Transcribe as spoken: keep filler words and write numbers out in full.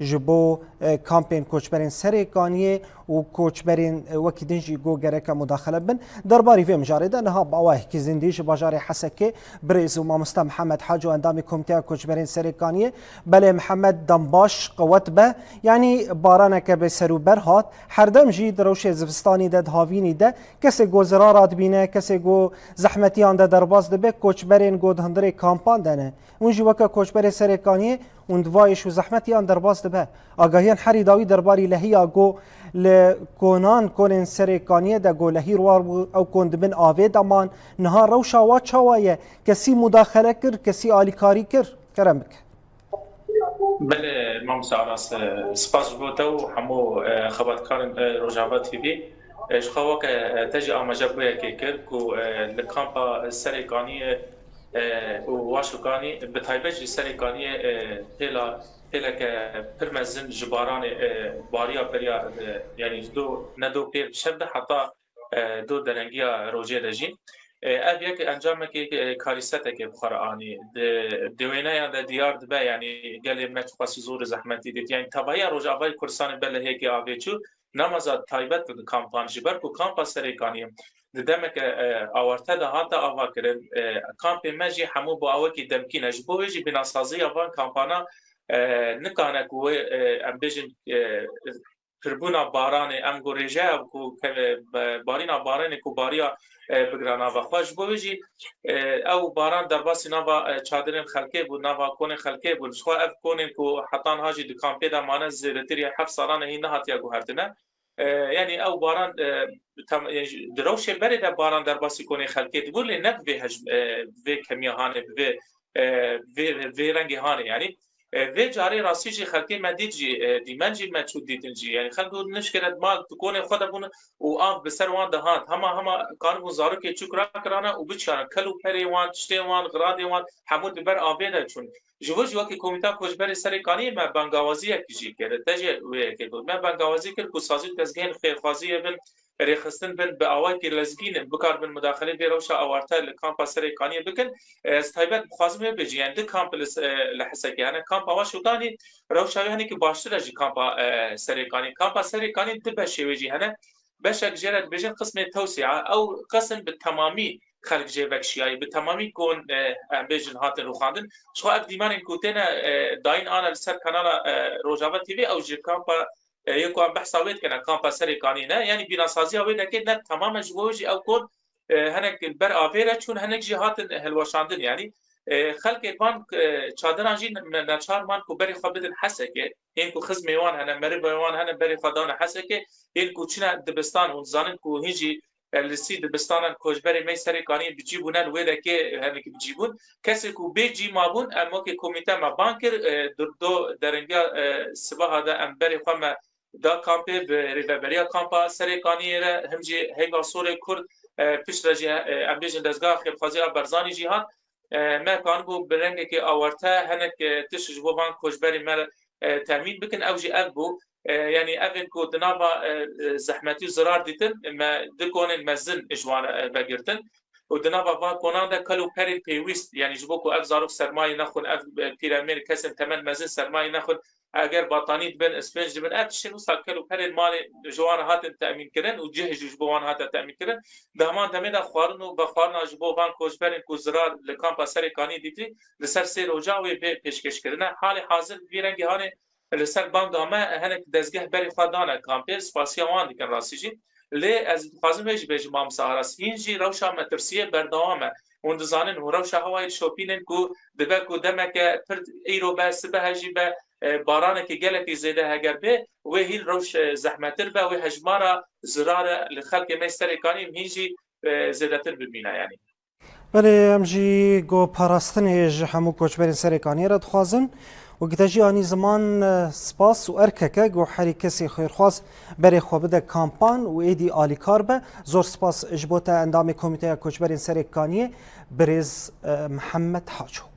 ji bo, e, kampên koçberên Serêkaniyê û koçberên, e, wekî din jî got gereke mudaxele bin. Derbarî vê mijarê de niha bi awayekî zindî ji bajarê Hesekê birêz û mamoste Mihemed Haco, endamê Komîteya Koçberên Serêkaniyê. Belê Mihemed, dem baş, qewet be. Yanî baraneke bê serûber hat. Herdem jî di rewşê zivistanî de, di havînî de kesê ku zirara dibîne, kesê ku zehmetiyan de derbas dibe, koçberên ku di hundirê kampan de ne. Hûn jî weke koçberê Serêkaniyê hûn di va êş û zehmetiyan derbas dibe. Agahiyan herî dawî derbarî lehiya ku li konan konên Serêkaniyê de ku lehî rwar bû, ew kon di bin avê de man. Niha rewşa wa çawa ye? Kesî mudaxele kir, kesî alîkarî kir? Kerem bike. Belê, Mamoste Aras, e, spas ji bo te û hemû, e, xebatkarên, e, Rojava T V. E, ji xwe weke, e, te jî amaje bûyekê kir ku, e, li kampa Serêkaniyê, e, û Waşûkanî, bi taybet jî Serêkaniyê, e, hêla, hêleke pir mezin ji baranê, e, bariya beriya, e, yanî ji do, ne do pêr bi şev de heta, e, do derengiya rojê de jî. E, ev yek encamekê, e, karîsetekê bi xwe re anî. Di, di wêneyan de diyar dibe, yanî gelê me çiqasî zor û zehmetî dît. Yanî tevahiya Rojavayê Kurdistanê be lehêkê avê çû, nemaza taybet bi kampan, ji ber ku kampa Serêkaniyê di demeke, e, awarte de hate avakirin, e, kampê me jî hemû bi awekî demkî ne. Ji bo wê jî bînasaziya van kampana, e, nikane ku wê, e, em bêjin, e, pirbûna baranê, em ku rêjeya ku ke-, be-, barîna baranê ku bariya, e, bigre nava xwe. Ji bo wê jî, e, ew baran derbasî nava, e, çadirên xelkê bû, nava konên xelkê bûn. Ji xwe ev konên ku heta niha jî di kampê de mane zêdetirî heft salan e hîn nehatiye guhertine. E, yanî ew baran, e, tam, e, ji, di rewşê berê de baran derbasî konê xelkê dibû, lê ne bi vê hej-, e, vê kemiya hanê, bi vê, e, vê, vê rengê hanê. Yanî, e, vê carê rastî jî xelkê me dît jî, e, dîmen jî me çû dîtin jî. Yanî xelk nişkere di mal, di konê xwe de bûn û av bi ser wan de hat. Hema, hema karibûn zarokê çûk rakirane û biçiyane kel û perê wan, tiştê wan, xiradê wan, hemû di ber avê de çûn. Ji bo jî wekî Komîta Koçberê Serêkaniyê me bangawaziyek jî kir. Te jî wê yekê got. Me bangawazî kir ku sazî û dezgehên xêrxwaziyê bin, rêxistin bin, bi awayekî lezgîn in, bikaribin mudaxilê vê rewşa awarte li kampa Serêkaniyê bikin. Ez taybet dixwazim wê bêjim, yani du kamp li, e, li Hesekê hene. Kampa Waşûkanî rewşa wê hinekî baştir e ji kampa, e, Serêkanî. Kampa Serêkanî du beşê wê jî hene. Beşek jê re dibêjin qismê tewsîa. Ew qism bi temamî xelk jê vekşiyayî, bi temamî kon, e, em bêjin hatin rûxandin. Ji xwe ev dîmenên ku têne, e, dayîn ane li ser kanala, e, Rojava T V, ew ji kampa, e, yê ku em behsa wê dikine, kampa Serêkanî ne. Yanî bînasaziya wê dekê ne temam e, ji bo wê jî ew kon, e, hinek li ber avê re çûn, hinek jî hatin hilweşandin. Yanî, e, xelkê van, e, çadiran jî ne-, neçar man ku berê xwe bidin Hesekê. Hên ku xizmê wan hene, merivê wan hene, berê xwe dane Hesekê. Hên ku çine dibistan, hûn dizanin ku hîn jî, e, li sî dibistanan koçberê me Serêkaniyê bi cî bûne, li wê dekê hinek bi cî bûn. Kesê ku bê cî mabûn, em wekî komîte me ban kir, e, di do derengiya, e, sibaha de em berê xwe me da kampê, bi rêveberiya kampa Serêkaniyê re, him jî Heyva Sorê Kurd, e, piştre jî, e, em bêjin dezgeha xêrxwazî a Berzanî jî hat. E, me kanibû bi rengekî awarte hinek, e, tişt ji bo van koçberên me re, e, temîn bikin. Ew jî ev bû. E, yanî evên ku di nava, e, e, zehmetî û zirar dîtin, me du konên mezin ji wan, e, vegirtin. Û di nava van konan de kel û perên pêwîst, yanî ji bo ku ev zarok sermayê nexwin, ev, e, pîremêr kesên temen mezin sermayê nexwin, eger batanî dibin, spênc dibin, ev tiştên wisa kel û perên malê ji wan re hatin temîn kirin û cih jî ji bo wan hate temîn kirin. Di heman demê de xwarin û vexwarina ji bo van koçberên ku zirar li kampa Serêkanî dîtî, li ser sê roja wê bê pêşkêş kirine. Halê hazir vî rengî hanê li ser banga me hinek dezgeh berê xwe dane kampê, spasiya wan dikin rastî jî. Lê ez dixwazim vê jî bêjim, Mamosta Aras, hîn jî rewşa metirsiyê berdewam e. Hûn dizanin, hûn rewşa hewayê dişopînin ku dibe ku demeke pir îro be, sibehe jî be, e, baranekî gelekî zêde heger bê, wê hîn rewş, e, zehmettir be, wê hejmara zirare li xelkê me Serêkanî hîn jî, e, zêdetir bibîne, yanî. Belê, em jî got parastinê ji hemû koçberên Serêkaniyê re dixwazin. Wekî te jî anî ziman, e, spas û erkeke got herî kesê xêrxwaz berê xwe bide kampan û êdî alîkar be. Zor spas ji bo te, endamê Komîteya Koçberên Serêkaniyê, birêz, e, Mihemed Haco.